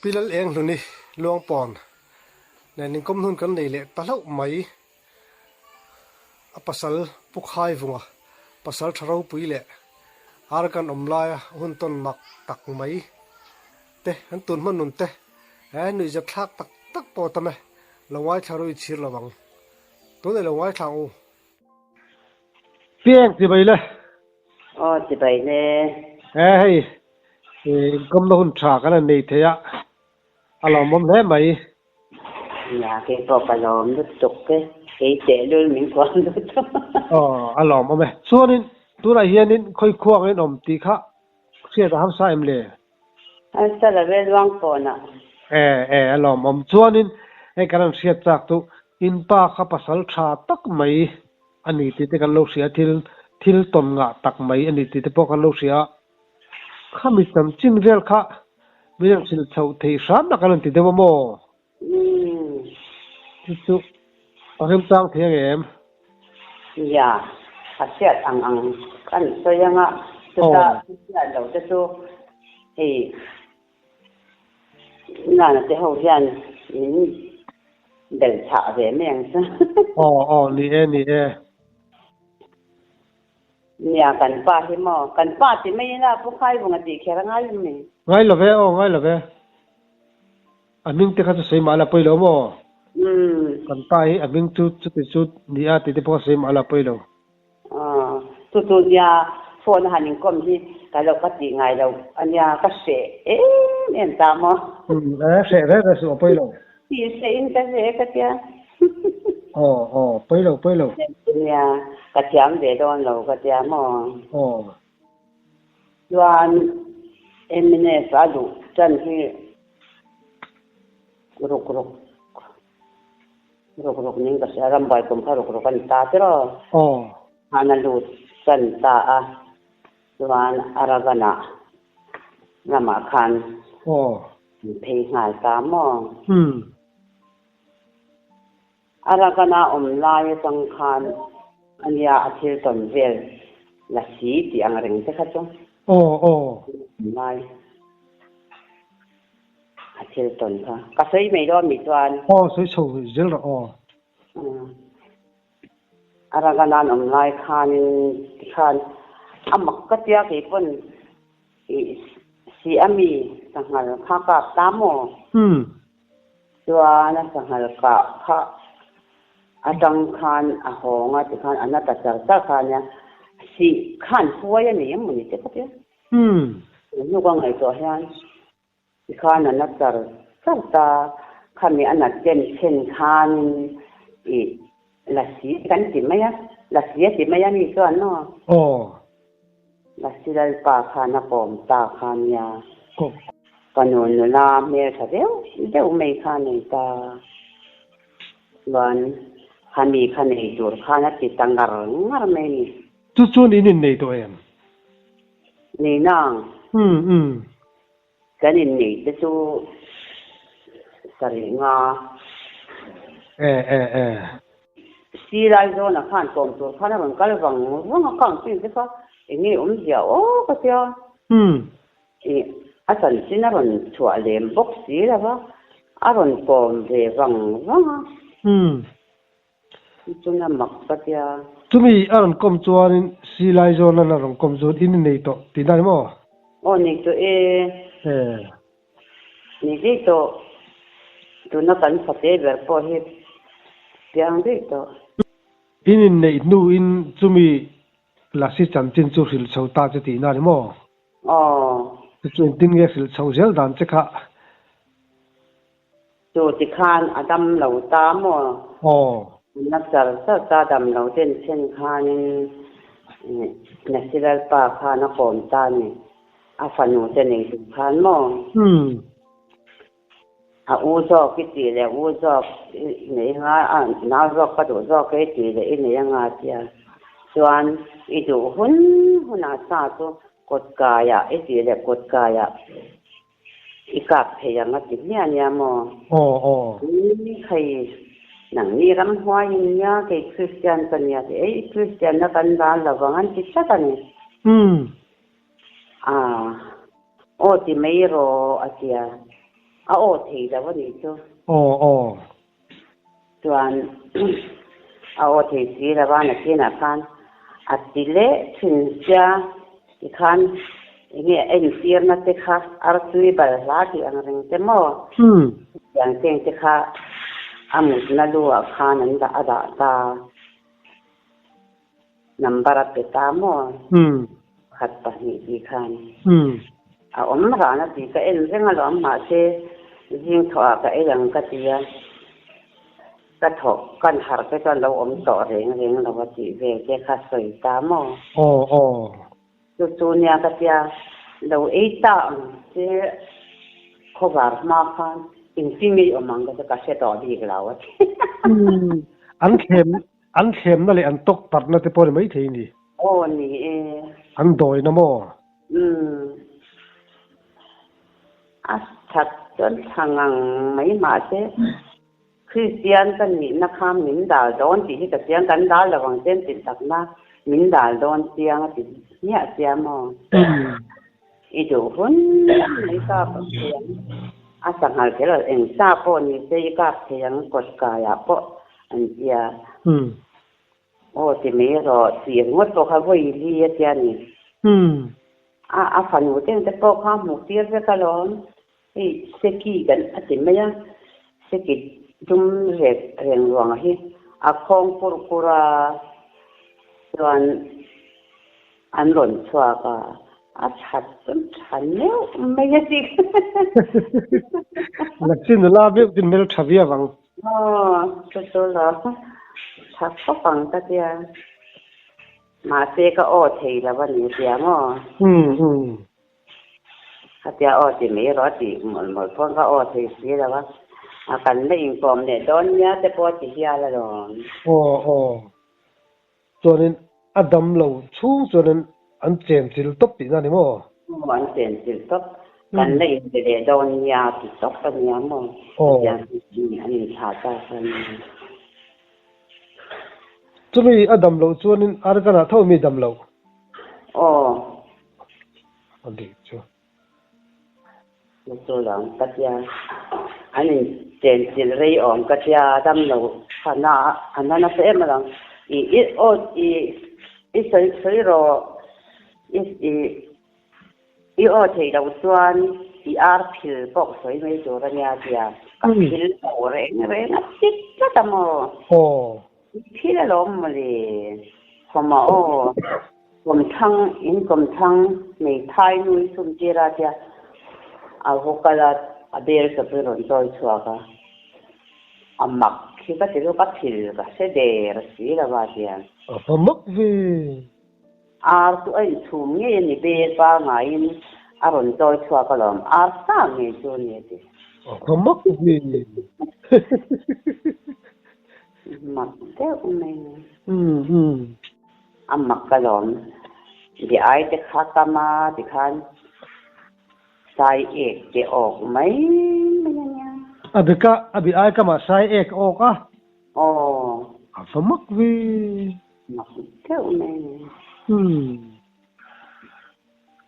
Pi Lal Eng Hluni Luangpawn nen inkawm hnun kan nei leh ta hlauh mai. A pasal Pu Khaivunga pasal tha ropui leh ar kan awm laia hun tawn mak tak mai te an tun hman nun te he nuihzat thlak tak tak pawh tam e, lo ngaithla ru i chhir lo ang. Tunah i lo ngaithla ang u. Piang ti bai le. Aw ti bai le. He hei inkawmna hun tha kan han nei thei a, a lawmawm hle mai. Nia kei pawh ka lawm lutuk e, kei tehlul min kuam lutuk. Aw a lawmawm e. Chuanin tunah hianin khawi khuang in awm tih kha hriat a harsa em le? Harsa lo e Luangpawnah. E e a lawmawm. Chuanin hei kan han hriat chak chu in pa kha pasal tha tak mai a ni tih te kan lo hria a, thil thil tawn ngah tak mai a ni tih te pawh kan lo hria a. Khami chanchin vel kha min rawn hrilh chhoh theih hram nak an rawn ti deuh a maw? Chu chu a remchang thei ang em? Nia, a hriat ang ang kan sawi anga chuta hriat lo te chu hei Nana te ho hian min belh chhah ve mai ang chu. Aw aw ni e ni e. Nia kan pa hi maw? Kan pa ti mai ila Pu Khaivunga tih kher a ngai em ni? Ngai lo ve aw ngai lo ve. A hming te kha chu sawi mah la pawi lo maw? Kan pa hi a hming chu chuti chu ni a tih te pawh kha sawi mah la pawi lo. Aw chu chu nia phone a han inkawm hi ka lo ka tih ngai lo a nia ka hreh em em ta maw? Umm e hreh reng reng suh a pawi lo. Tih hreh in ka hreh ka tia. Aw aw pawi lo pawi lo. Nia ka thiam ve dawn lo ka tia maw? Aw. Chuan mnf a duh tan hi ruk ruk ruk ruk ning ka hria rambuai kum kha ruk ruk a ni ta tiraw? Aw. Hana lut tan ta a chuan Aravan-ah ramah khan Aw. an phei nghal ta maw? Umm. Arakan-a awm lai atang khan a nia a thil tawn vel la si tih ang reng te kha chu. Aw aw. Awm lai a thil tawn kha. Ka sawi mai dawn mi chuan. Aw sawi chho zel rawh aw. Arakan-a awm lai khanin tikhan a mak ka tia kei pawn ih si a mi sanghal kha kap ta maw? Umm. Chuan a sanghal kah kha atang khan a hawng a tikhan a na ta char char kha ania sih khan huai a nei em mawni te ka tia. Umm. Hnu ka ngaihtuah hian tikhan a na char char ta khami a nat den thlen khanin ih lasi kan ti mai a lasi a ti mai a mi chuan maw. Aw. Lasi Lalpa khan a kawm ta kha nia. Ka nu nula hmeltha deuh deuh mai kha a nei ta. Chuan khami kha nei tur khan a ti ta ngar ngar mai ni. Chu chuan in innei tawh em? Nei nang. Umm umm. Kan innei te chu sarih nga. E e e. Silai zawnah khan kawm tur khan a rawn kal vang vang a, khang chin te kha eng nge awmzia aw ka tia. Umm. Ih a chanchin a rawn chhuah lem bawk si lo va, a rawn kawm ve vang vang a. Umm. Chuna mak ka tia. Chumi a rawn kawm chuanin Silai zawnan a rawn kawm chuan in nei tawh tih dan maw? Aw nei tawh e. E. Nei daih tawh. Tuna kan fate ber pawh hi piang daih tawh. In inneih hnuin chumi Lasi chanchin chu hrilh chho ta che tihna ni maw? Aw. Chu engtin nge hrilh chho zel dan che kha? Chu ti khan a dam lo ta maw? Aw. Na char char ta dam lo den chen khanin Nasilal pa khan a kawm ta ni. A fanu te nei duh khan maw? Umm. A u zawk i tih leh u zawk i nei anga, a nau zawk ka duh zawk e i tih leh i nei anga tia. Chuan i duh hun hunah sa chu kawt kaiah i tih leh kawt kaiah I kap thei ang a ti hmiah nia maw? Aw aw. Ni hei, nang ni ramhuai in nia kei Kristian ka nia ti ei, Kristian na kan dal lo vang an ti tlat a ni. Umm. Ah, aw ti mai rawh a tia. A aw thei lo a nih chu. Aw aw. Chuan a aw thei si lo a, nakinah khan a ti leh thin sia tikhan enge a entirna te kha artui balhla tih ang reng te maw? Chutiang cheng te kha a mutna lu ah khan an dah a dah ta. Number a pe ta maw? Khat pahnih tih khan a awm ran a tih ka en reng alawm mahse zing thawh ah ka ei ang ka ti a, ka thawh kan harh te chuan lo awm tawh reng reng lo a tih vel te kha sawi ta maw? Aw aw. Chu chu nia ka tia lo ei ta ang che khawvar hma khan engtin nge i awm ang ka chu ka hre tawh bik lo a ti. An thlem An thlemna leh an tawk tarhna te pawh ni maithei ni. Aw ni e. An dawina maw? Umm. A that chuan thla ngang mai mahse Kristian ka nihna kha min dal dawn tih hi ka chiang, kan dal lo ang chen tih takna min dal dawn chiang a ti hmiah sia maw? I duh hun mai kap ang thei ang. A sanghal kher lo, eng sa pawh ni se i kap thei ang kawt kaiah pawh an tia. Aw ti mai rawh tih ringawt pawh kha vawi li a tia ni. A a fanu te te pawh kha hmuh tir vek alawm. Hei seki kan a ti mai a, seki dum rek reng ruang hi a khawng kur kur a chuan An rawn chhuak a, a that chuan tha neuh mai a ti. Lasi nula meuh chu hmel tha viau ang. Aw, chu chu lo tha khawp ang ka tia. Mahse ka aw thei lo a ni tia maw? Umm umm. Ka tia aw ti mai erawh a ti mawlh mawlh pawn ka aw thei si lo a. A kan la inkawm leh dawn nia te pawh a ti hial alawm. Aw aw. Chuanin a dam lo chhung chuanin an chen chil tawp tihna a ni maw? Aw, an chen chil tawp. Kan la inbe leh dawn nia ti tawp a nia maw? Aw. Tiang an inthlah ta kha a nia. Chumi a dam loh chuanin Argan-ah tho mi dam loh? Aw. A dik chu. Chu chu lo ka tia, an in chen chilh rei awm ka tia, dam lo khana a na nasa em alawm. I i aw i i sawi sawi rawh i i i aw theih loh chuan i ar phil pawh sawi mai tur a nia tia, ka phil lo reng reng a ti tlat a maw? Aw. I phil alawm mawle, khawma aw. Kawmthlang in kawmthlang hmeithai nui sum tir a tia a vaw kal a, a bel chawp in rawn chawi chhuak a, a mak hi ka ti luak a phil ka hre der si lo a tia. A va mak ve. Ar chu a inchhum ngei a ni bel pangaiin a rawn chawi chhuak alawm, ar sa ngei chu a ni a ti. A va mak ve. Mak deuh mai ni. Umm umm. A mak alawm. Di ai te kha kam a ti khan sai ek te awk mai mai a nia. A bi ka a bi ai kam ah sai ek awk a. Aw. A va mak ve. Mak deuh mai a ni. Umm.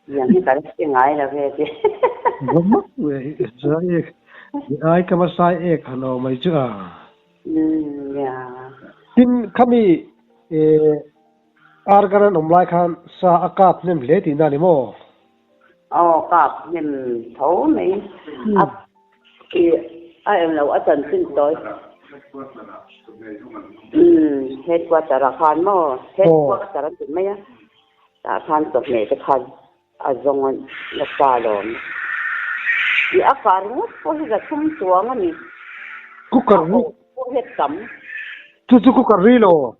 Tiang hi ka la hre ngai lo ve ti. Va mak ve sai ek bi ai kam a sai ek han awm mai chu a. Umm ya. Tin khami argan an awm lai khan sa a kap hnem hle tihna a ni maw? Aw kap hnem tho mai. A a eng lo a chanchin tawi. Umm headquarter ah khan maw? Headquarter an ti mai a. Tah khan chawhmeh te khan a zawng a nasa alawm. I a kar ngawt pawh hi zathum chuang a ni. Cooker ri. Pawh hi a tam. Chu chu cooker ri lo.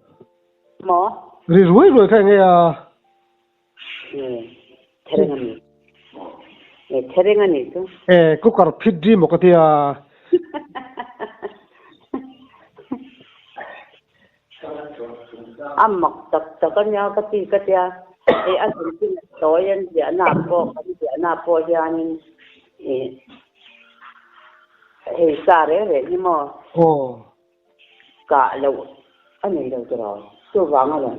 Maw? Ri ruai ruai kha enge a? E, thereng a ni. E, thereng a ni chu. E, cooker phit ri maw ka tia. A mak tak tak a nia ka ti ka tia, hei a chanchin a sawi an ziahna pawh kan ziahna pawh hianin ih hei sa reng reng hi maw kah loh a nei lo tiraw chuvang a rawn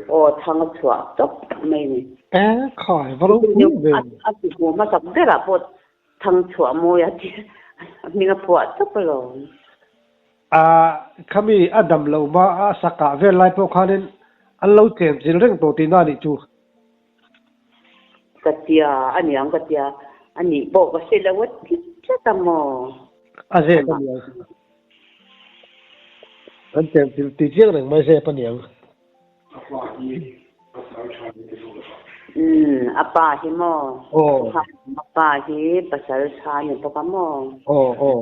aw thang a chhuah tawp mai a ni. E khai va ropui ve. A ti hmu hmasak berah pawh. Thangchhuahmawia tih a hming a phuah tawp alawm. A khami a dam loh hma a sakah vel lai pawh khanin an lo chen chil reng tawh tihna a nih chu. Ka tia a niang ka tia a nih pawh ka hre lo a ti tlat a maw? A zep a niang. An chen chil ti chiang reng mai zep a niang. A pa hi pasal tha ni te bawk a. Umm a pa hi maw? Aw. A pa hi pasal tha ni bawk a maw? Aw aw.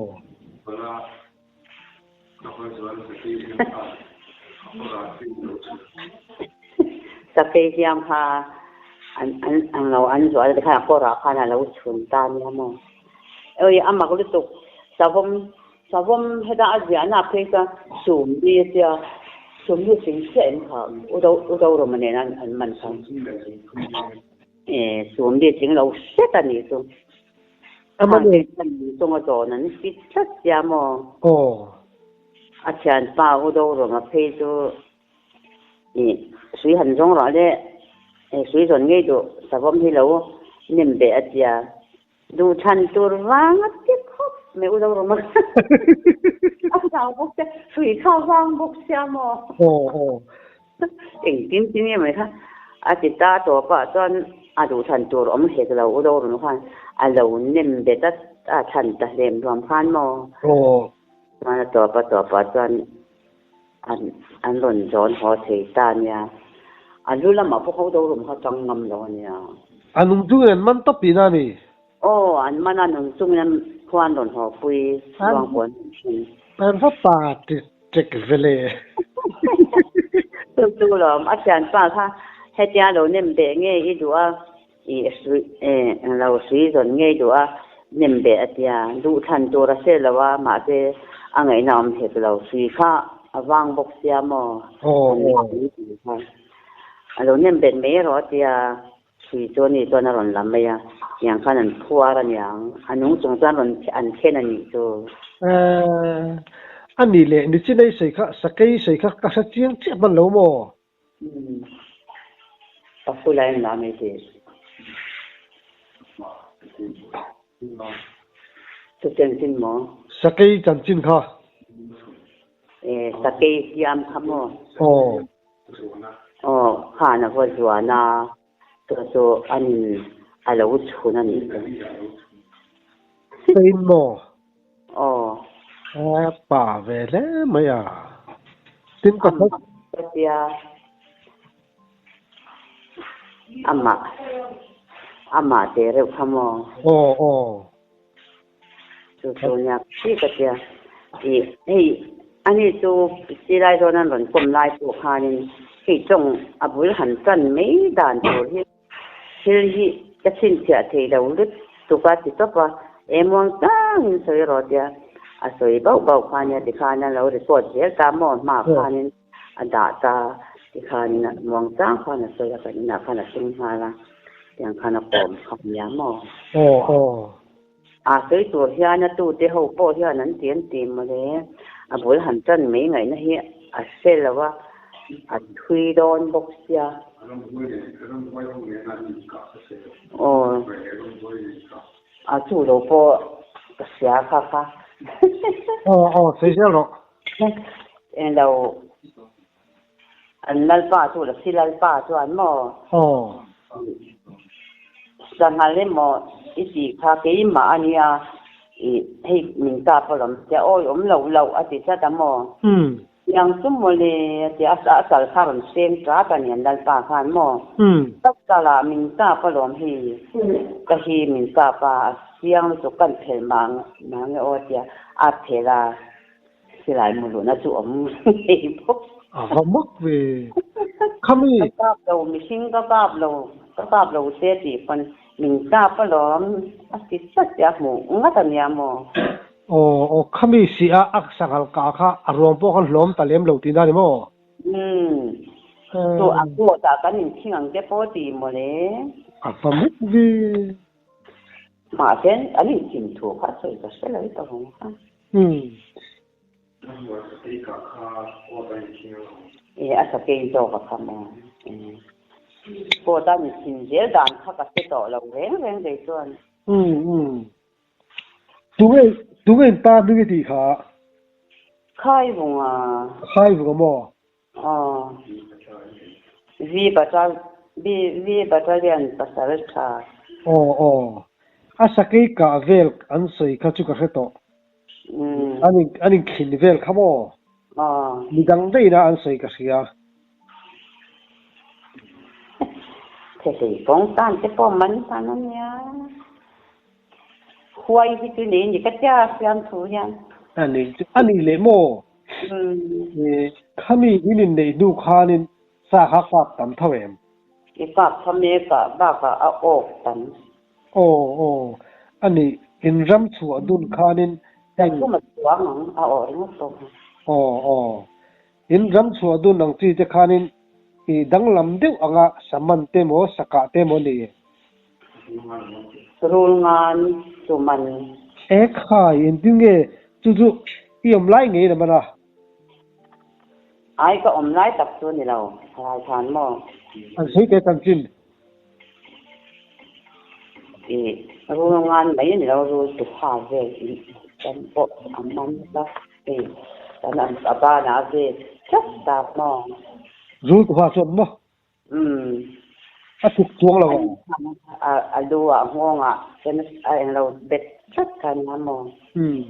Bala ka hawi zual sakei hiam kha a kawrah chu i lo chhun. Sakei hiam kha an an ang lo an zual te khan a kawrah khan a lo chhun ta nia maw? Oi a mak lutuk savawm Savawm heta a ziahna phei chuan Sumli a tia, Sumli hring chiah em kha U Doruma nen an man kha. E, Sumli tling lo hret a nih chu. Khangte chuan min chunga zawn an fit tlat sia maw? Aw. A thianpa U Doruma phei chu i sui han zawng rawh le, sui zawn ngei duh savawm hi lo nem beh a tia. Duh chhan tur vang a ti khawp mai u Zorama a zau bawk sia, hrui kha a vang bawk sia maw? Aw aw. Engtin tin nge mai kha a ti ta tawp ah chuan a duh chhan tur awm hek lo u Zorama khan a lo nem bet a a chhan ta hlem hluam khan maw? Aw. Chuan a tawp a tawp ah chuan an an rawn zawn haw thei ta nia. A lu lamah pawh ho do rum kha chang ngam lo a nia. A nung chungin an man tawp tihna a ni. Aw, an man a nung chungin an khua an rawn haw pui ruang pawh an rawn thin. An va pa ṭek ṭek ve le. Chu chu lawm, a thianpa kha hetia lo nem beh nge i duh a, I lo sui zawn ngei duh a, nem beh a tia. Duh thlan tur a hre lo a, mahse a ngaihna awm hek lo. Sui kha a vang bawk sia maw? An lam tih kha. A lo nem bet mai erawh a tia, sui chu ani chuan a rawn lam mai a, tiang khan an phuar a niang. A nung chung chuan rawn an khen a nih chu. A nih leh nichinei sawi kha, sakei sawi kha ka hre chiang chiah hman lo maw? Ka fulai an la mai thei. Chu chanchin maw? Sakei chanchin kha. E, sakei hliam kha maw? Aw. Aw, khan a vaw zuan a, chu chu an in a lo chhun a nih chu. Pain maw? Aw. A pa ve hle mai a. Tin ka Amah ka tia. Amah. Amah te reuh kha maw? Aw aw. Chu chu nia khi ka tia. I hei ani chu silai zawn an rawn kawm lai pawh khanin hei tawng a bul han tan mai dan tur hi Thil hi ka chhinchhiah thei lo lutuk a ti tawp a, Emuang tangin sawi rawh tia a sawi bauh bauh kha nia tikhan a lo record zel ta maw hma khanin a dah ta tikhanin muang chang khan a sawi a kan inah khan a thleng nghal a tiang khan a kawm kha nia maw. Aw aw. A sawi tur hian a tute ho pawh hian an ti an ti mawle, a bul han tan mai ngaihna hi a hre lo a, a thui dawn bawk sia. Aw, a chu lo pawh ka hria kha kha. Aw aw, sawi zel rawh. Englo, an lalpa chu la si lalpa chuan maw? Aw. Sanghal emaw i tih kha keimah a nia i hei min kap alawm tia awi awm loh loh a ti tlat a maw? Umm. Tiang chu mawle a ti a, a sal kha rawn seng tat a ni an lalpa khan maw? Umm. Ka salah min kap alawm hei ka hi min kap a, a siang lutuk kan phelh mah nge aw a tia a phelh a. Silai mu luhna chu awm ngei bawk. A va mak ve. Khami. Ka kap lo, mihring ka kap lo, ka kap lo che tih pawn min kap alawm a ti tlat che a hmuh ngat a nia maw? Aw, aw, khami si a a sanghal kah kha a ruang pawh khan hlawm ta lem lo tihna a ni maw? Umm, chu a court ah kan inthing ang te pawh ti mawle. A va mak ve. Mahse an inthing thu kha a sawi ka hre lo i ta vawng kha. E a sakei zawk a kha maw? E pawh tan i chhin zel dan kha ka hre tawh lo reng reng kei chuan. Tunge tunge in pa hming i tih kha? Khaivunga. Khaivunga maw? Aw. V Batal V V Battalion pasal tha. Aw aw. A sakei kah vel an sawi kha chu ka hre tawh. An in an inkhin vel kha maw? Aw. Midang daihna an sawi ka hria. Thehlei kawng tan te pawh man hman a nia. Huai hi chu nei ni ka tia siam thu hian. A nei chu a nih leh maw? Khami in inneih hnu khanin sa kha kap tam tho em? I kap tho mek a, bakah a awk tam. Aw aw, a nih in ram chhuah dun khanin heng. Thum a chuang ang, a awh ringawt pawh kha. Aw aw, in ram chhuah dun ang chi te khanin i danglam deuh anga sa man te maw sa kah te maw ni? Rul ngan chu man. E khai, engtin nge chu chu i awm lai ngei la man a? Ai ka awm lai tak chu ni lo, rai than maw? An sawi teh chanchin. I rul ngan mai ni lo, rul tuha vel in kan pawh a man ta. Hei kan a banah a ve tlat ta maw? Rul tuha chuan maw? Umm. A tuk chuang lo ang. A lu ah nghawng ah chuan a englo bet tlat kha ania maw? Umm.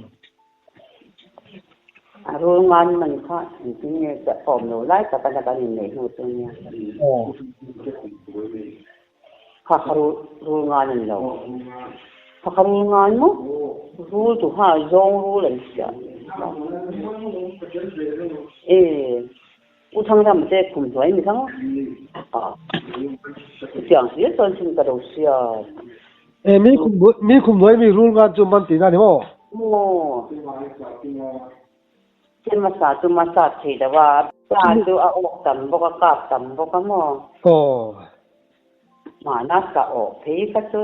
A rul ngan man kha engtin nge ka awm lo lai tak a kan inneih hnu chu ania. Aw. Kha kha rul rul ngan ani lo. Kha kha rul ngan maw? Rul tu kha zawng rul an hria. E. U Thangram te khum hnuai mi thang a chutiang hlir chuan sin ka lo hria. E mi khum mi khum hnuai mi rul ngan chu man tihna ni maw? Maw. Thil hmasa chu hmasa thei lo a, pa chu a awk tam bawk a, kap tam bawk a maw? Aw. Mahna ka awh phei kha chu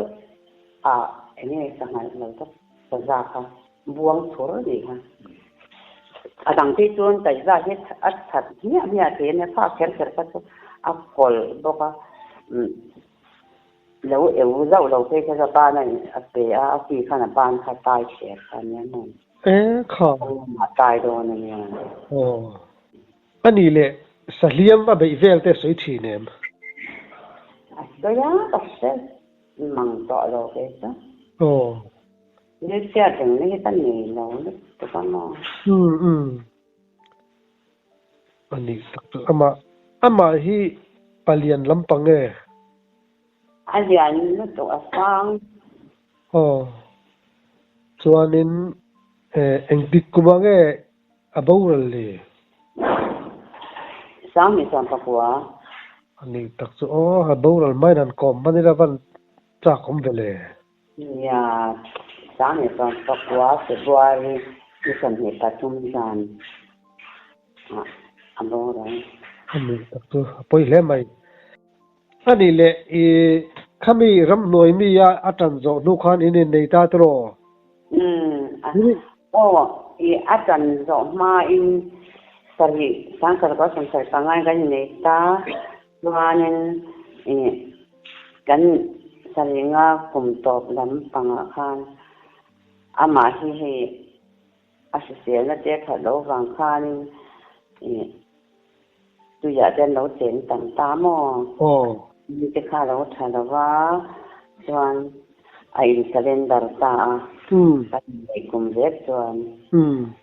a enge ka hngalh lo tak ka za kha buang thur a nih kha. A dang phei chuan kaihza hi a that hmiah hmiah thei a nia, kha kher kher kha chu a kawlh bawk a, lo eu zauh lo phei kha chu a ban a a pe a, a ki khan a ban kha a tai thler kha a nia maw. E kha. A tai dawn a nia. Aw. A nih leh sahliam a beih vel te sawi thin em? A sawi a, ka hre mang tawh lo kei chu. Aw. Thil chhiat reng na hi ka nei lo lutuk a maw? Umm umm. A nih tak chu amah amah hi palian lampang e. A lian lutuk a sang. Aw. Chuanin engtik kum ah nge A boral le. Sang nih chuan ka hua. A nih tak chu aw, a boral mai nan kawm hman ila van chak awm ve le. Nia, sang nih chuan ka hua February ni 23 zan ah a boral. A nih tak chu a pawi hle mai. A nih leh i khami ramhnuai mi a a tan zawh hnu khan in innei ta tiraw? Umm, aw, i a tan zawh hmain sarih, sangsarih pawh sawmsarih pangai kan innei ta, chuanin i kan sarih nga kum tawp lam pangah khan amah hi hei a hriselna te a that loh vang khanin i Tuiah te an lo cheng tam ta maw? Aw. Mi te kha a lo tha lo va, chuan a in surrender ta a. Umm. Ka inneih kum vek chuan. Umm.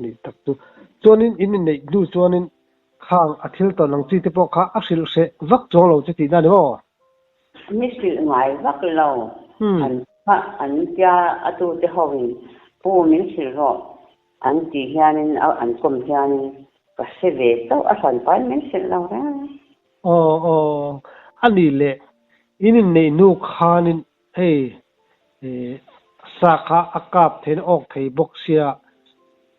Ni tak chu. Chuanin in inneih hnu chuanin khang a thil tawn ang chi te pawh kha a hrilh hreh vak chuang lo che tihna ni maw? Mi hrilh ngai vak lo. An an tia a tute hoin pu min hrilh rawh An tih hianin a an kawm hianin ka hre ve chauh a hran pahin min hrilh lo reng a. Aw aw, a nih leh in inneih hnu khanin hei sa kha a kap theiin a awk thei bawk sia,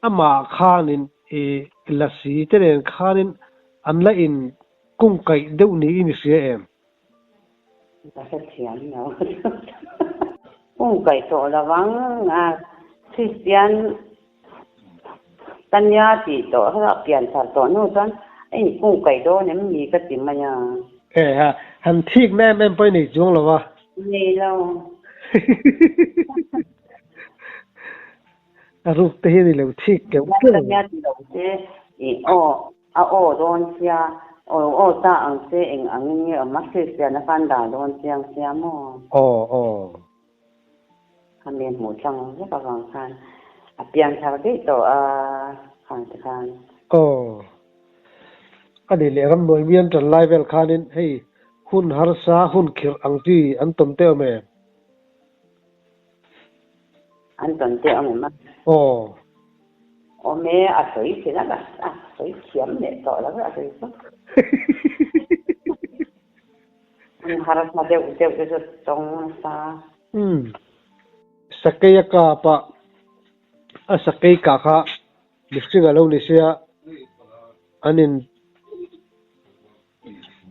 amah khanin i lasi te nen khanin an la in kungkaih deuh niin i hria em? Ka hrethiam lo. Kungkaih tawh lo ang a, Kristian ka nia tih tawh kha a pian thar tawh hnu chuan a inkungkaih dawn em ni ka ti mai a. E ha, han thik na em em pawh i nei chuang lo a. Nei lo. A ruk te hian i lo thik keuh keuh ang. Nia ti lo se i aw a aw dawn sia aw aw ta ang se eng angin nge awm a Kristian a khan dar dawn chiang sia maw? Aw aw. Khami hmuh tlang vek avang khan a piang thar daih tawh a khang te khan. Aw. A nih leh ramnuai mi an tan lai vel khanin hei hun harsa hun khirh ang chi an tawn teh awm em? An tawn teh awm em a? Aw. Awm e, a sawi thin a, a sawi thiam leh tawh lo a sawi chu. Hun harsa deuh deuh te chu tawng nasa. Umm. Sakei a kap a, a sakei kah kha mihring a lo ni sia, an in.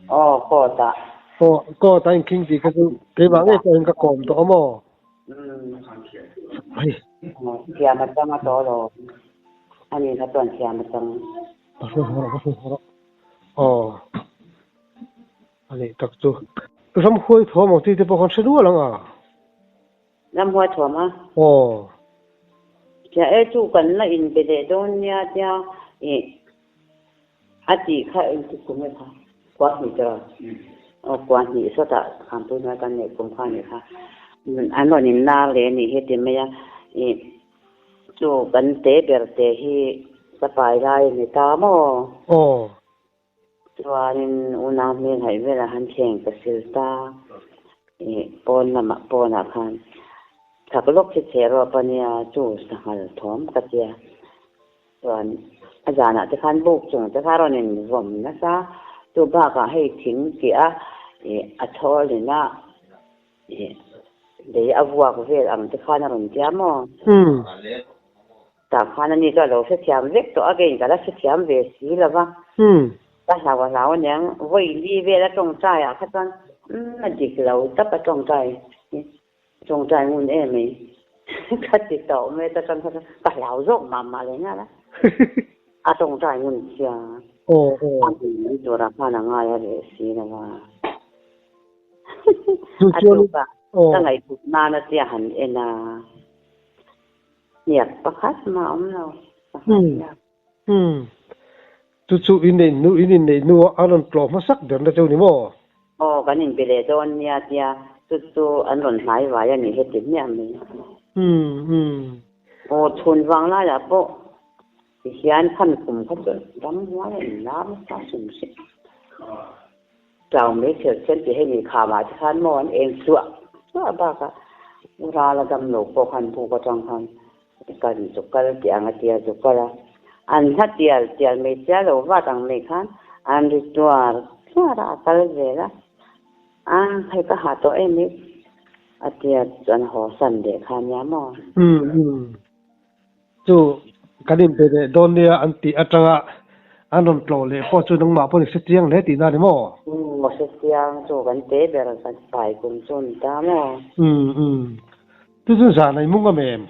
Aw, court ah. Aw, court ah inkhing tih kha chu keimah ngei pawhin ka kawm tawh awm aw. Umm. Hei. Thiam a chang a tawh lo. Ani kha chuan thiam a chang. Ka hre haw rawh, ka hre haw rawh. Aw. A nih tak chu. Ramhuai thuam ang chi te pawh khan hre nual ang a. Ramhuai thuam a? Aw. Tia e chu kan la inbe leh dawn nia tia ih a tih kha engti kum e kha kua hnih tawh a? Aw kua hnih sawtah Khampui hnuai kan neih kum kha a nih kha. An rawn inlar leh a nih hi ti mai a ih chu kan te ber te hi ka pai lai a ni ta maw? Aw. Chuanin unau hmel haih velah han thleng ka sil ta ih pawn lamah pawnah khan chak lawk hi chhe ruap a nia chu sanghal thawm ka tia. Chuan a zanah te khan buk chung te kha rawn invawm nasa chu bakah hei thing tih a ih a chhawlin a ih lei a vuak vel ang te khan a rawn tia maw? Tah khan ani chu a lo hrethiam vek tawh a, keiin ka la hrethiam ve si lo va. Ka hlau a hlau aniang, vawi li vel a tawngtai ah kha chuan umm a dik lo tap a tawngtai hi, tawngtai ngun em mai ka ti tawh mai ta chuan kha chuan ka hlau zawk mah mah leh nghal a, a tawngtai ngun sia a hmun mai turah khan a ngai a reh si lo va. A tukah ka ngaihtuah nana tia han en a. Hniak pakhat mah a awm lo, pakhat hniak. Umm. Chu chu in neih hnu, in inneih hnu a an rawn tlawh hmasak ber na cheu ni maw? Aw, kan inbe leh dawn nia tia chu chu an rawn hnai vai a nih heti hmiah mai. Umm umm. Aw, chhun vang laiah pawh tihian khan kum kha chu ram huai a inlar nasa hrim hrim. Chau mai thil sen tih hei ni khamah te khan maw an eng suah suah bakah u Rala dam lo pawh khan buk atang khan kan zu kal tih ang a tia zu kal a, an hla tial tial mai sia lo vat ang mai khan an ri tuar tuar a, a kal zel a, a hei ka hah tawh em i a tia chuan haw san leh kha nia maw. Umm umm. Chu kan inbe leh dawn nia an tih atanga an rawn tlawh leh pawh chu nangmah pawh ni hre chiang hle tihna a ni maw? Umm hre chiang chu kan te ber kan pai kum chu a ni ta maw? Umm umm chu chu zan a i mung am em?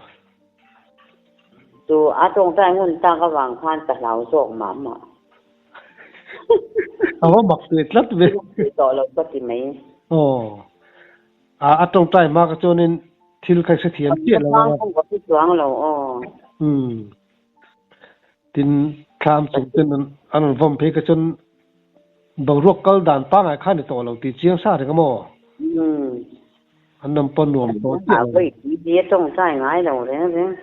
Chu a tawngtai ngun tak avang khan ka hlau zawk mah mah. A va mak teh tlat ve. Tawh lo ka ti mai. Aw. A tawngtai hma kha chuanin thil kha i hrethiam chiah lo ang a. Ka hre chuang lo aw. Umm. Tin, thlam chung ten an rawn vawm phei kha chuan boruak kal dan pangngai kha a ni tawh lo tih chiang sa reng a maw? Umm. An awm pawh nuam tawh chiah lo. Vawi tui tih a tawngtai ngai lo reng reng.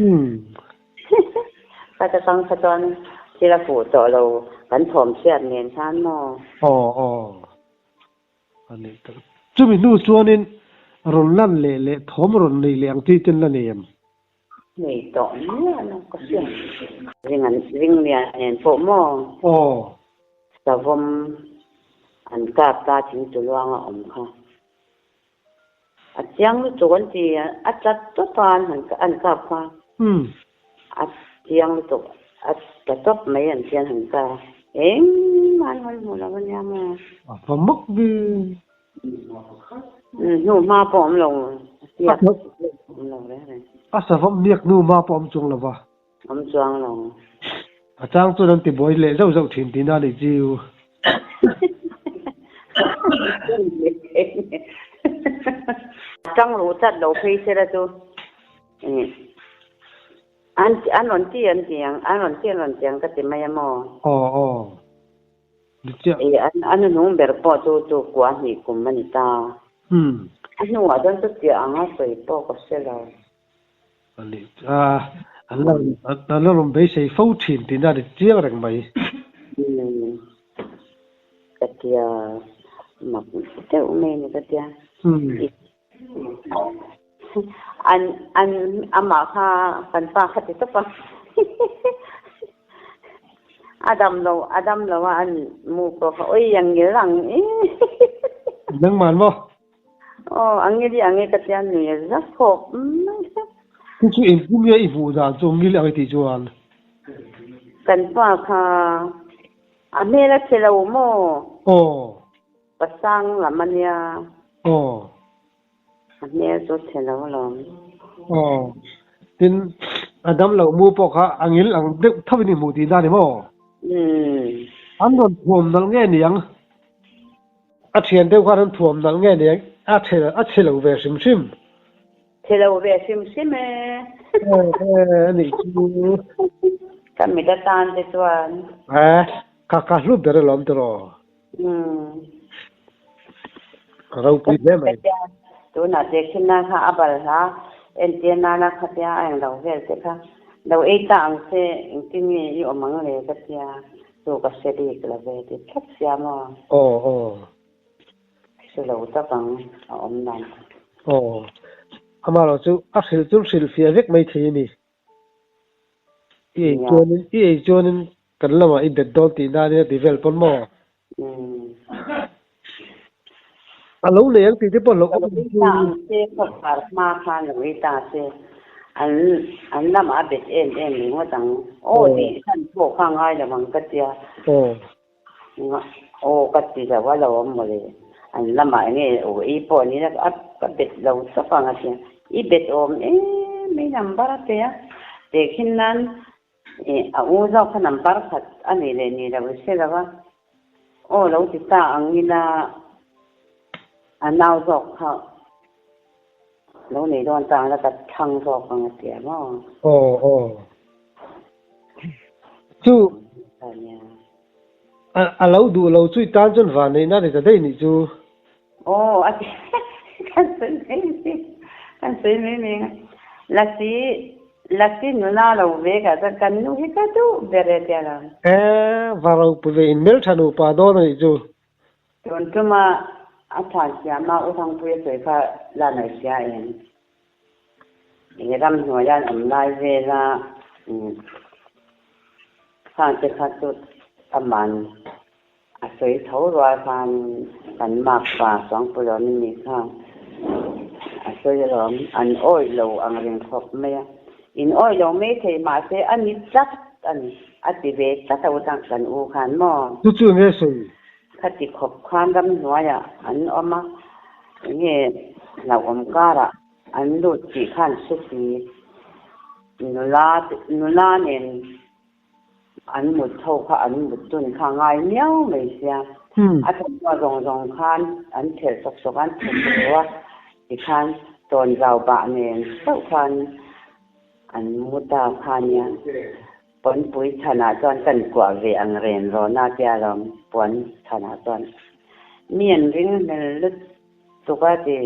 Umm. Ka ta tang kha chuan thil a fuh tawh lo kan thawm chhiat nen khan maw? Aw aw. A nih tak. Chumi hnu chuanin rawn lan leh leh thawm rawn nei leh ang tih ten la nei em? Nei tawh miah lo ka hria. Ring an ring lian nen pawh maw? Aw. Savawm an kap ta thing chu luang a awm kha. A chiang lutuk an ti a tlat tawp a an han an kap kha. Umm. A chiang lutuk a tla tawp mai an ti an han kap a. Engmah an hawi hmuh lo a nia maw? A va mak ve. Umm hnu hma pawh awm lo hniak awm lo reng reng. A savawm hniak hnu hma pawh awm chuang lo va. Awm chuang lo. A chang chuan an tibuai leh zauh zauh thin tihna a nih chiu. A chang ruh chat lo phei sela chu An an rawn ti an ti ang, an rawn ti an rawn ti ang ka ti mai a maw? Aw aw. Ni chiah. I an a hnuhnung ber pawh chu chu kua hnih kum a ni ta. Umm. A hnuah chuan chutiah anga sawi pawh ka hre lo. A ni a, an la an la rawn beisei fo thin tihna a ni chiang reng mai. Umm. Ka tia mak deuh mai a ni ka tia. Umm. An an amah kha kan pa kha ti tawp a a dam lo a dam lo a an mu pawh kha ui ang ngil ang i Nangman maw? Aw ang ngil i ang i ka tia nui a za khawp mai. Chu chu engtin nge i hmuh dan chu ngil ang i tih chuan? Kan pa kha a hmel a chhe lo maw? Aw. Pasang lam a nia. Aw. A hmel chu chhe lo alawm. Aw. Tin, a dam lo mu pawh kha a ngil ang deuh tho in i hmuh tih na ni maw? Umm. An rawn thuam nalh nge niang? A thian deuh khan an thuam nalh nge niang? A chhe a chhe lo ve hrim hrim. Chhe lo ve hrim hrim e. E, a nih chu. Ka mit atan te chuan. E, ka ka hlu ber alawm tiraw? Umm. Ka ropui hle mai. Tunah tehkhinna kha a balhla entir nana khatia a englo vel te kha lo ei ta ang che engtin nge i awm ang le ka tia chu ka hre bik lo ve ti tlat sia maw. Aw aw. Hre lo tak ang a awm dan kha. Aw. Amaherawh chu a hrilh chu hrilhfiah vek mai thei a ni. I ei chuanin i ei chuanin kan lamah i bet dawn tih nan ina ti vel pawn maw? A lo nei ang tih te pawh hlauh awm ang chu. Ang che khawpar hma khan lo ei ta che an an lamah a bet em em ringawt ang aw tih chhan pawh kha ngai lo ang ka tia. Aw ka ti lo a lo awm mawle an lamah enge aw ei pawh ni la a ka bet lo tawp ang a tia i bet awm em mai number a pe a tehkhin nan ih a u zawk kha number khat a nih leh nih loh i hre lo a aw lo ti ta ang ila a nau zawk kha lo nei dawn ta ang la ka thlang zawk ang a tia maw. Aw aw Chu a lo duh lo chu i tan chuan van neihna a ni ta daih nih chu. Aw a ti kan sawi mai mai kan sawi mai mai ang a. Lasi Lasi nula lo ve ka chuan kan nu hi ka duh ber e tia lo. E va ropui ve in hmeltha nupa dawn a nih chu. Tun tuma a than siama U Thangpuia sawi kha la ngaih hria em? I ramhnuaia an awm lai vela khangte kha chu aman a sawi tho rual khan kan makpa Suangpuilawm i nih kha a sawi alawm an awih lo ang reng khawp mai a, in awih lo mai thei mahse a ni tlat a ni a ti ve tlat a utang kan u khan maw? Chu chu enge sawi? Khati khawp khan ramhnuaiah an awm a, enge hlauhawm karah an lut tih khan hre si. Nula nula nen an mut tho kha an mut dun kha ngai miau mai sia. A thawmhnaw zawng zawng khan an thelh sawk sawk a, an thawm lo a, tikhan tawnzau bah nen chauh khan an mu ta kha nia. Pawnpui chhanah chuan kan kuah ve ang ren rawn a tia lawm, puan chhanah chuan mi an ring hmel lutuk a ti.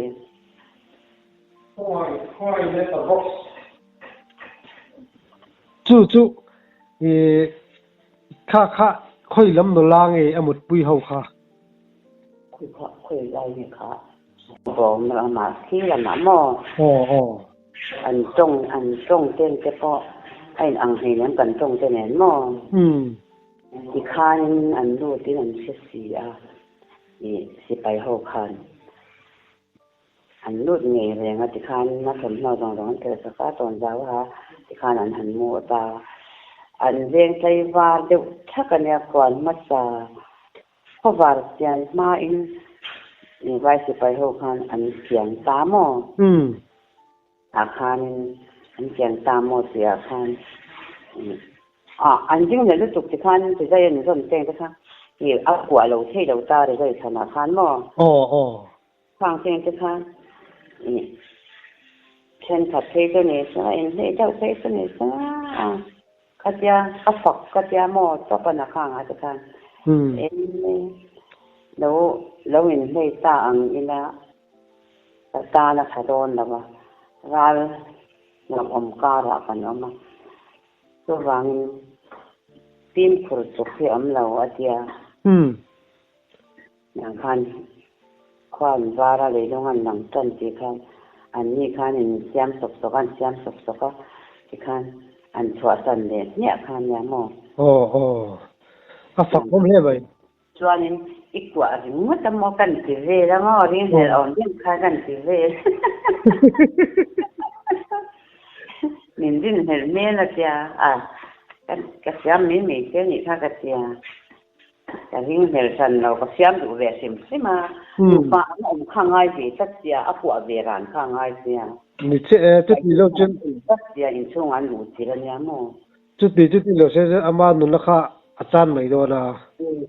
Chu chu i kha kha khawi lam nula nge a mutpui ho kha? Khawi kha khawi lai nge kha? Bawm ramah khi lamah maw? Aw aw. An tawng an tawng ten te pawh a in ang hlei nen kan tawng te nen maw? Umm. Tikhanin an lutin an hre si a, ih sipai ho khan an lut ngei reng a tikhan a thawmhnaw zawng zawng an tel sak a, tawn zau a tikhan an han mu ta. An veng tlaivar deuh thak a nia khuan hmasa. Khawvar chian hmain Vai sipai ho khan an kiang ta maw? Ah khanin an kiang ta maw tih ah khan ah an ding leh lutuk ti khan rizai an zawn teng te kha i a kuah lo thei lo ta rizai chhan ah khan maw? Aw aw. Khang teng te kha i. Thenkhat phei chu ni sela, inhneih deuh phei chu ni sela a, khatia ka fak ka tia maw tawp a na khang ah te khan eng lo lo inhlei ta ang ila ka tan a tha dawn lo a, ral hlauhawm karah kan awm a, chuvangin fimkhur chuk hi awm lo a tia. Nang khan khua an var a, leilung an lang tan tih khan an ni khan in siam sawk sawk a, an siam sawk sawk a tikhan an chhuahsan leh hmiah kha nia maw? Aw aw, a fak awm hle mai. Chuanin i kuah ringawt a maw kan ti vel a maw, ringhlel awm em kha kan ti vel. Min rinhlelh hmel a tia, a ka siam mai mai che nih kha ka tia. Ka ring hmel hran lo, ka siam duh ve hrim hrim a, nupa an awm kha ngai ve tlat sia, a kuah ve ran kha ngai sia. Ni che e, chuti lo chuan. Tlat sia, inchhung an luh chilh a nia maw? Chuti chuti lo se chuan ama nunna kha a chan mai dawn a.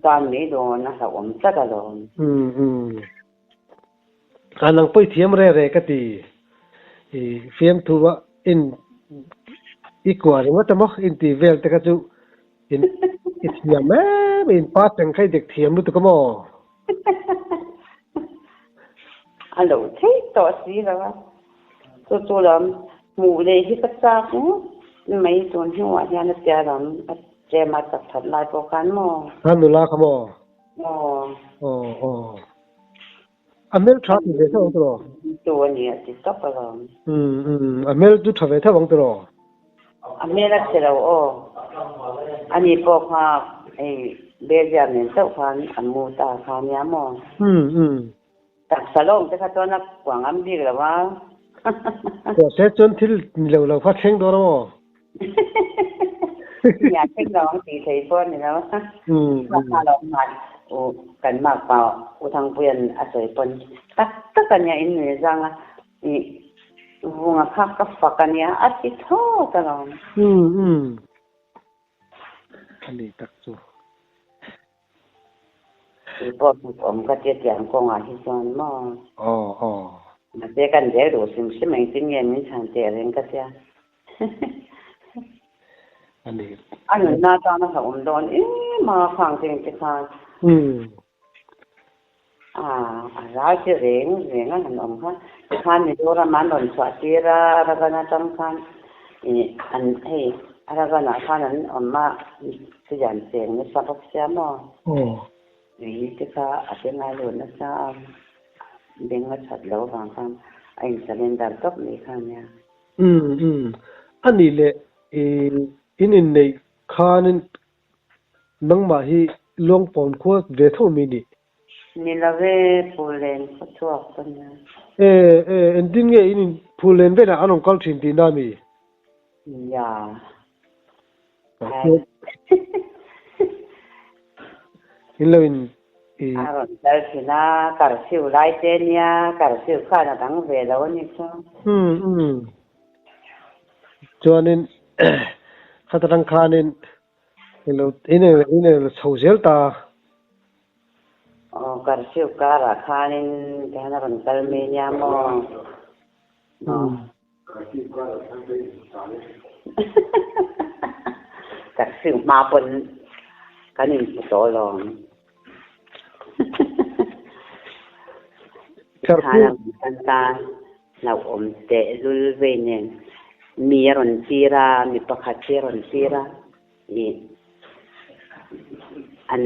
Chan mai dawn, a hlauhawm tlat alawm. Umm umm. A nang pawh i thiam re re ka ti. I fiamthu a in i kuah ringawt emaw inti vel te kha chu in i thiam em in pa cheng kha i dek thiam lutuk emaw. A lo thei tawh si lo a, chu chu lam hmuh leh hi ka chak ngawt mai tun hnuah hian a tia lam a tlem a chak that lai pawh khan maw. Kha nula kha maw? Aw. Aw aw. A hmel tha ti ve theuh ang tiraw? Tu a ni a ti tawp alawm. Umm umm a hmel chu tha ve theuh ang tiraw? A hmel a chhe lo aw. Ani pawh kha hei Belgium nen chauh khan a mu ta kha nia maw? Umm umm. Taksa lawm te kha chuan a kuang am bik lo a. Kuah se chuan thil ni lo lo kha thleng dawn a maw? Nia thleng lo ang tih thei pawh a ni lo. Kha lo nghal u kan makpa U Thangpuia'n a sawi pawn tak tak a nia in nui zang a i vunga kha ka fak a nia a ti thawt alawm. A ni tak chu. Kei pawh hmuh awm ka tia tiang kawngah hi chuan maw? Aw aw. Mahse kan zel duh hrim hrim engtin nge min chhan teh reng ka tia. A ni. A nunna atana hlauhawm dawn em a khang te engte khan. A a ral che reng reng a han awm kha. Tikhan Mizoram an rawn chhuah tir a, Arakan atang khan ih an hei Arakan ah khan an awm a, chutiang cheng nasa bawk sia maw? Ui te kha a benga lut nasa a, beng a that loh avang khan a in surrender tawp mai kha ania. Umm umm a nih leh ih in inneih khanin Nangmah hi Luangpawn khua ve tho mi nih? Ni lo e, Phullen khaw chhuak ka nia. E, e, engtin nge in in Phullen velah an rawn kal thin tihna mi? Ya. In lo in i. A rawn kal thin a, curfew lai te nia, curfew khan a dang ve lo a ni chu. Umm, umm. Chuanin khata tang khanin ilo in in ilo chho zel ta. Aw curfew karah khanin tihian a rawn kal mai nia maw? Curfew karah khan ka inhmu ta le. Curfew hma pawn kan inhmu tawh alawm. Tikhan a rawn kal ta. Hlauhawm tehlul vei nen mi a rawn tir a, mi pakhat hi a rawn tir a, ih an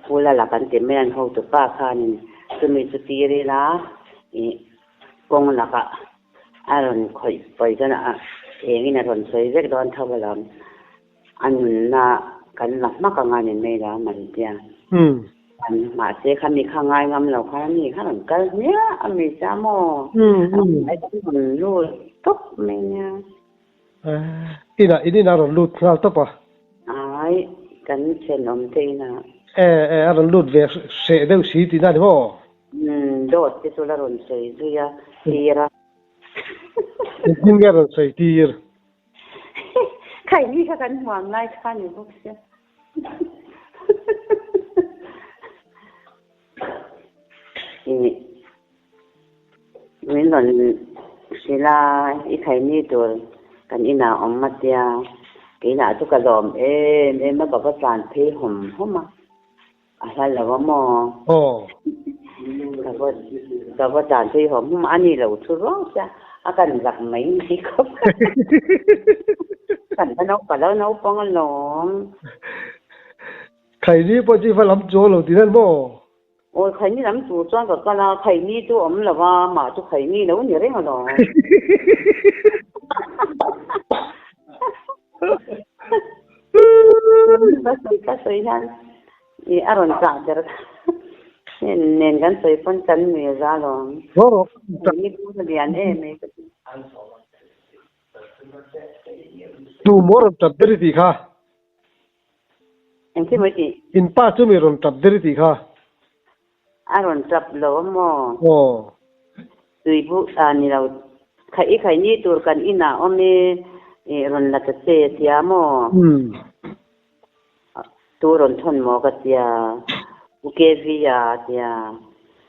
pula la kan ti mai an hotupa khanin chumi chu tir ila ih kawng lakah a rawn khawih pawi chuan a engin a rawn sawi vek dawn tho alawm. A nunna kan la hmak anga ni mai la man tia. An mahse kha mi kha ngai ngam lo khan ani kha rawn kal hmiah a mi cha maw? A rawn lut tawp mai nia. Inah in inah a rawn lut nghal tawp a. Ai, kan thenawm te inah. E, e, a rawn lut ve hreh deuh si tihna ni maw? Dawt te chu la rawn sawi zui a, tir a. Engtin nge a rawn sawi tir? Khaini kha kan hmuam lai kha ni bawk sia. Min rawn Hrilh a, i khaini tur kan inah awm a tia, keinah chu ka lawm em em a, ka va tlan phei hawm hawm a, a hla lo a maw? Aw. Ka va ka va tlan phei hawm hawm a, ani lo thu ruang sia, a kan zak mai mai khawp. Kan la naupa lo naupang alawm. Khaini pawh chu i va lam chuang lo tih nan maw? Awi khaini lam tur chuan ka kal a, khaini chu awm lo va, mah chu khaini lo ni reng alawm. Ka sawi ka sawi hian i a rawn chah ber nen kan sawi pawn kan nui a za alawm. Khaini chu a lian em mai ka ti. Tu maw rawn tap ber i tih kha? Engtin maw i tih? In pa chu mi rawn tap der i tih kha. A rawn tap lo a maw? Aw. Tuibu a ni lo. Khaih i khaih ni tur kan inah awm i, i rawn la ta che a tia maw? Umm. Tu rawn thawn maw ka tia? U KV a tia.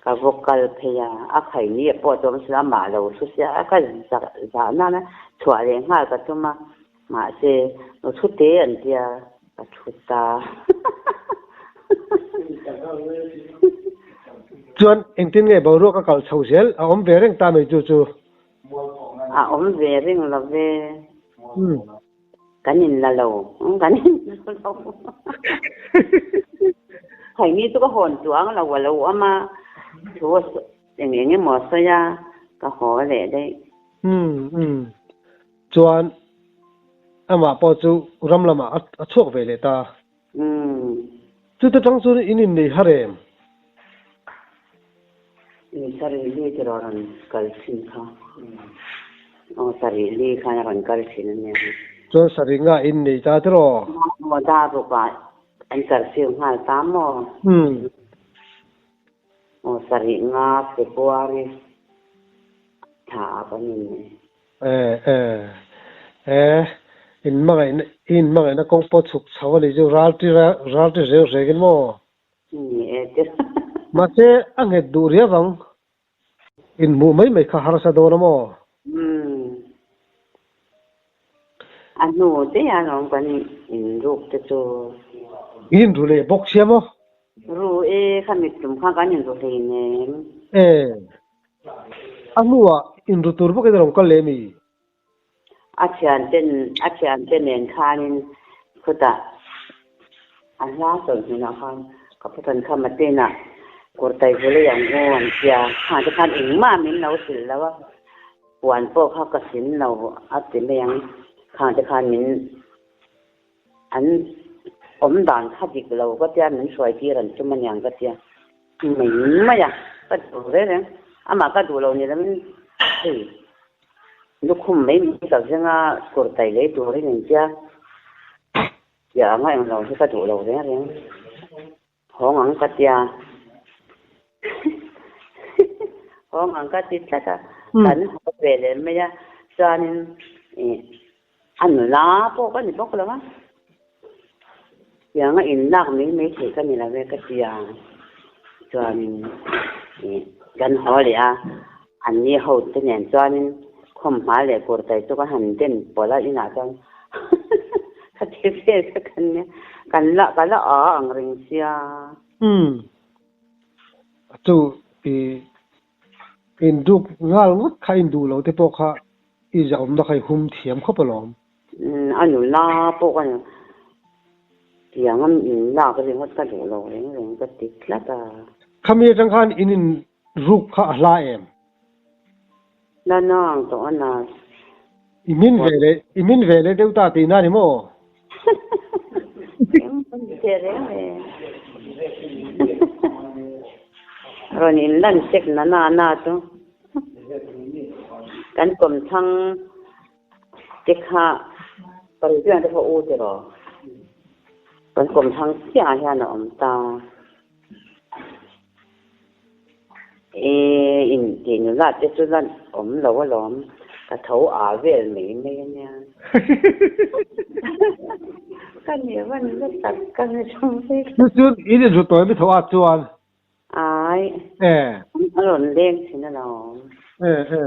Ka va kal phei a, a khaih ni a pawh chu awm silo, amah lo thu sia a ka zah nana chhuah leh nghal ka tum a. Mahse, nu thu te an tia ka thu ta. Chuan engtin nge boruak a kal chho zel? A awm ve reng ta mai chu chu. A awm ve reng lo ve. Kan in la lo. Kan in la lo. Khaini chu ka hawn chuang lo a lo awm a, thu eng eng emaw a sawi a, ka haw leh daih. Chuan amah pawh chu ram lamah a chhuak ve leh ta. Chute tang chuan in innei har em? In sarih li te rawn kal thin kha. Aw sarih li khan a rawn kal thin a nia. Chuan sarih nga in nei ta tiraw? Aw dar rukah an curfew nghal ta maw? Aw sarih nga February thla ah kan innei. Eh eh eh in hmangaihna i in hmangaihna kawng pawh chhuk chho a nih chu ral ti ral ti reng reng in maw? Ni e ti. Mahse a nghet duh riau ang. In hmuh mai mai kha harsa dawn a maw? Umm. A hnu daih a lawm kan in ruk te chu. In ru leh bawk sia maw? Ru e kha mittum kha kan in ru hleinem. Eh. A hnuah inru tur bawkin a rawn kal leh mi? A thiante a thiante nen khanin khutah a hla sawi hnunah khan ka pu Thankhama tenah kurtai vawlei ang u an tia. Khang te khan engmah min lo hrilh lo a, puan pawh kha ka sin lo a ti mai ang. Khang te khan min an awm dan kha dik lo ka tia, min hruai tir an tum aniang ka tia. Mai mai a, ka duh reng reng. Amah ka duh lo ni lovin hei lukhum mai mai ka veng a, kawr tai lei turin in tia tia anga eng lo hi ka duh lo reng reng. Hawng ang ka tia hawng ang ka ti tlat a, kan haw ve leh mai a, chuanin ih a nula pawh ka ni bawk lo a. Tianga in lak mai mai theih ka ni lo e ka ti a, chuanin ih kan haw leh a, an ni ho te nen chuanin khawmhma leh kurtai chu ka han den pawlh a inah chuan ka ti vel kha kan nia, kan la ka la a ang reng sia. Umm chu ih in duk nghal ngawt kha in duh lo te pawh kha i zahawmna kha i hum thiam khawp alawm. A nula pawh ka tiang a in lak ringawt ka duh lo reng reng ka ti tlat a. Khami atang khan in in ruk kha a hla em? La nang tawh a na. I min ve leh i min ve leh deuh ta tihna a ni maw? Eng pawn ti teh reng e. Rawn in lan sek na na na chu. Kan kawmthlang te kha Parihpiang te kha u tiraw? Kan kawmthlang chiah ah hian a awm ta. E in tih nula te chu lan awm lo alawm, ka tho a vel mai mai ania. Ka nih van la tak ka ni thung phei kha. Chu chuan in inhru tawi mi tho ah chuan. Ai. E. A rawn leng thin alawm. E e.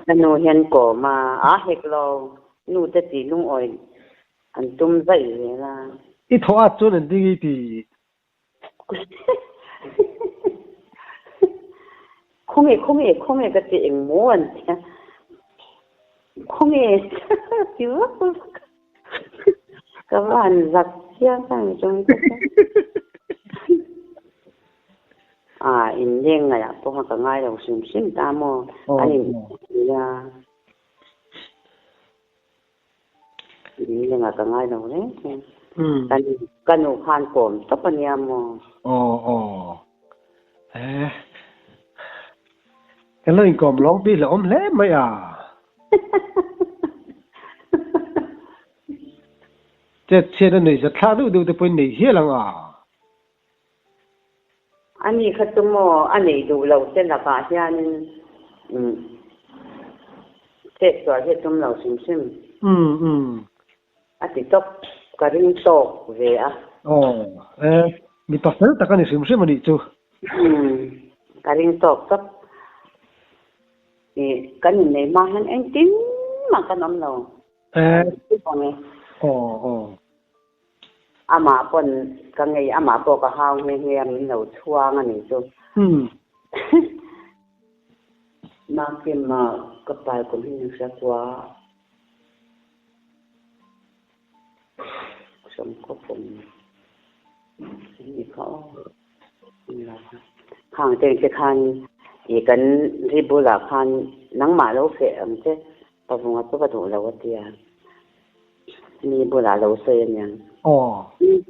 Ka nu hian kawm a, a hek lo, nu te tih lungawi an tum zaih zel a. I thaw at chuan an ding i ti. Khawnge, khawnge, khawnge ka ti eng maw an tia. Khawnge ti vak vak. Ka va han zak chiang kha ni chuan ka ti. A inleng ngaih ah pawh ka ngai lo hrim hrim ta maw? An in nia. Inleng ah ka ngai lo reng reng. Kan ka nu khan kawm tawp a nia maw? Aw aw. Eh. Kan lo inkawm lawng bik la awm hle mai a. Chet chhiat a nuihzat thlak deuh deuh te pawhin nei hial ang a. Ani kha chu maw a neih duh lo te lakah hianin chet sual hi a tum lo hrim hrim. A ti tawp, ka ring tawk ve a. Aw, e, mipa fel tak a ni hrim hrim a nih chu. Ka ring tawk tawp. Ih, kan inneih hma hian engtin mah kan awm lo. E, aw, aw. Amah pawn ka ngei, amah pawh ka hau nghe nghe a, min lo chhuang a nih chu. Makima ka pai kum hi min hria kua. Sawmkhawpawm ni kha aw. Khang teng te khan i kan ri bulah khan nangmah lo feh ang che, pavunga chu ka duh lo a tia. Mi bulah lo sawi a niang.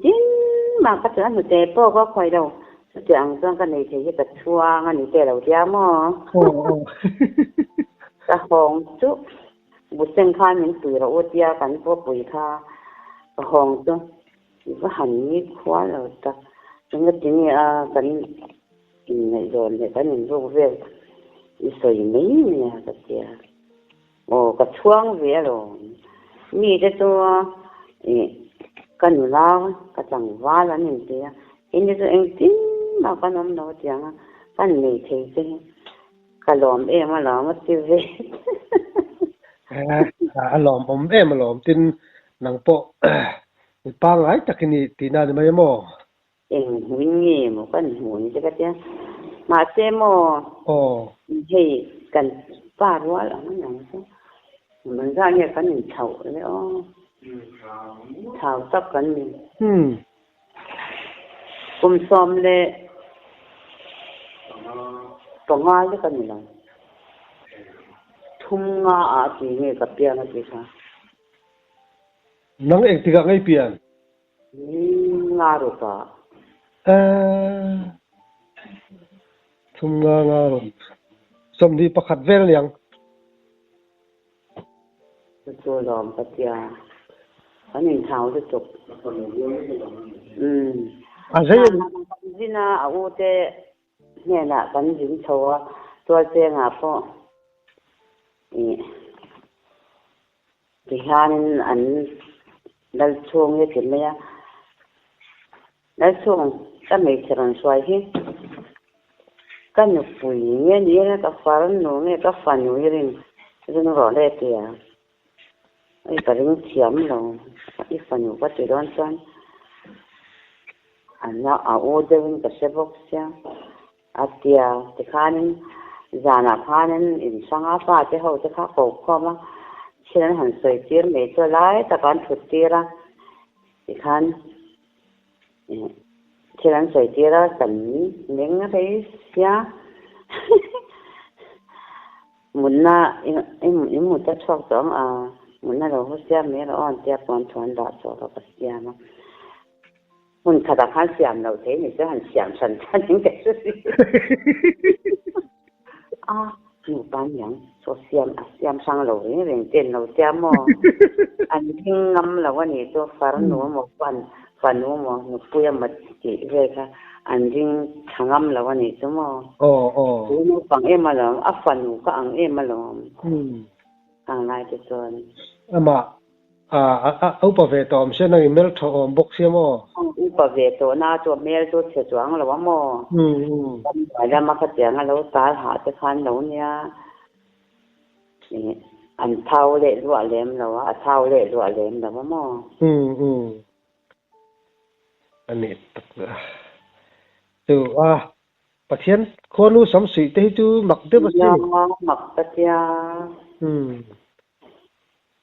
Tin mah ka chuan hnute pawh ka khawi lo. Chutiang ang chuan ka nei thei hi ka chhuang a ni te lo tia maw? Ka hawng chu Buseng khan min pui rawh u tia kan pawh pui kha ka hawng chu i va han ni khua lo tak. Chunga ti nge a kan inngaihzawn leh kan inruk vel i sawi mai nia ka tia. Aw ka chhuang ve alawm. Mi te chu ih ka nula ka tlangval an inti a, hei chu engtin mah kan awm lo tiang a kan nei thei che hi. Ka lawm em a lawm a ti ve. A lawmawm em a lawm tin nang pawh mi pangngai tak i ni tihna a ni mai maw? Eng hmuin nge maw kan hmuh ni te ka tia. Mahse maw hei kan pa rual ang a niang chu. Man zah nge kan inchhoh le aw. Chau tak kan ni. Kum 15 lek a ni lo. Thum nga ah ti nge ka piang a ti kha. Nang eng tikah ngei pian? Nga ruk ah. Eh, thum nga nga ruk. 21 vel niang. Chu chu lawm ka tia. Kan inthau lutuk. Umm. A zei Hna kan zin a, a u te hnenah kan zin chho a, tualchengah pawh ih tihianin an lal chhung hi a ti mai a. Lalchhung, ka hmeichhe rawn hruai hi ka nupui nge ni a, ka farnu nge ka fanu i rin ring rawh le tia i ka ring thiam lo, i fanu ka ti dawn chuan a na a u deuhin ka hre bawk sia a tia tikhanin zanah khanin inhranga fate ho te kha ko khawm a, thil an han sawi tir mai chu a lai takah an thut tir a tikhan. Thil an sawi tir a, kan meng rei sia. Mutna i mut a chhuak tawh ang a, mutna lo haw siam mai rawh aw an tia puan thu an dah chhuak a ka siam a. Hmun khatah khan siam loh thei ni chuan han siam hran hran in ka hre si. A nupa niang chaw siam a siam hrang lo reng reng te an lo tia maw? An thing ngam lo a nih chu farnu emaw fan fanu emaw nupui emaw tih vel kha an ring tha ngam lo a nih chu maw? Chu naupang em alawm a fanu ka ang em alawm ang lai te chuan. Amah. A a upa ve tawh awm sia nang i hmel tha awm bawk sia maw? Upa ve tawh na chu a hmel chu chhe chuang lo a maw? Ramhnuai lama khatiang a lo tal hah te khan lo nia. An thau leh luah lem lo a, a thau leh luah lem lo a maw? A ni tak a. Chu a Pathian khuanu samsuih te hi chu mak deuh a si. Nia mak ka tia.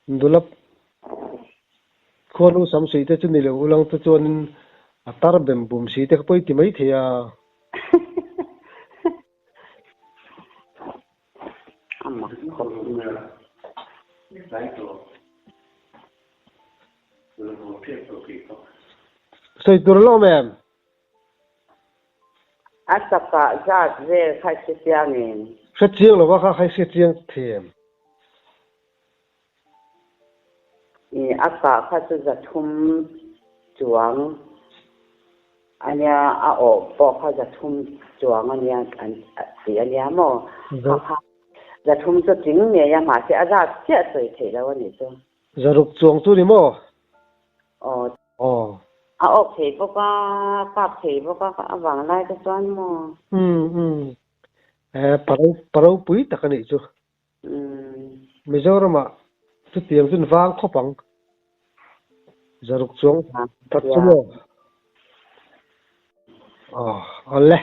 Nula khuanu samsuih te chu ni lo ulang te chuanin a tar bem bum si te kha pawi ti mai thei a. A mak khawp mai. Sawi tur a la awm em? A chakah zat vel kha hre chiang em? Hre chiang lova kha khai hre chiang them. I a kah kha chu zathum chuang a nia, a awh pawh kha zathum chuang a nia an tih a nia maw? Kha kha zathum chu tling ngei a, mahse a zat chiah sawi theih lo a nih chu. Zaruk chuang chu ni maw? Aw. Aw. A awk thei bawk a, kap thei bawk a, a vang lai te chuan maw? Umm umm. Eh paro paropui tak a nih chu. Umm. Mizoramah chutiang chuan vang khawp ang. Zaruk chuang that chu maw? Aw awle.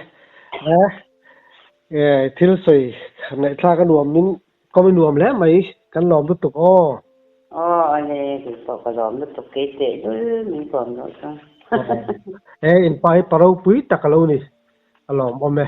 Eh eh thil sawi ngaihthlak a nuam in kawm i nuam hle mai kan lawm lutuk aw. Aw awle kei pawh ka lawm lutuk kei teh lul min kawm loh chuan. Eh in pa hi pa ropui tak a lo ni a lawm awm e.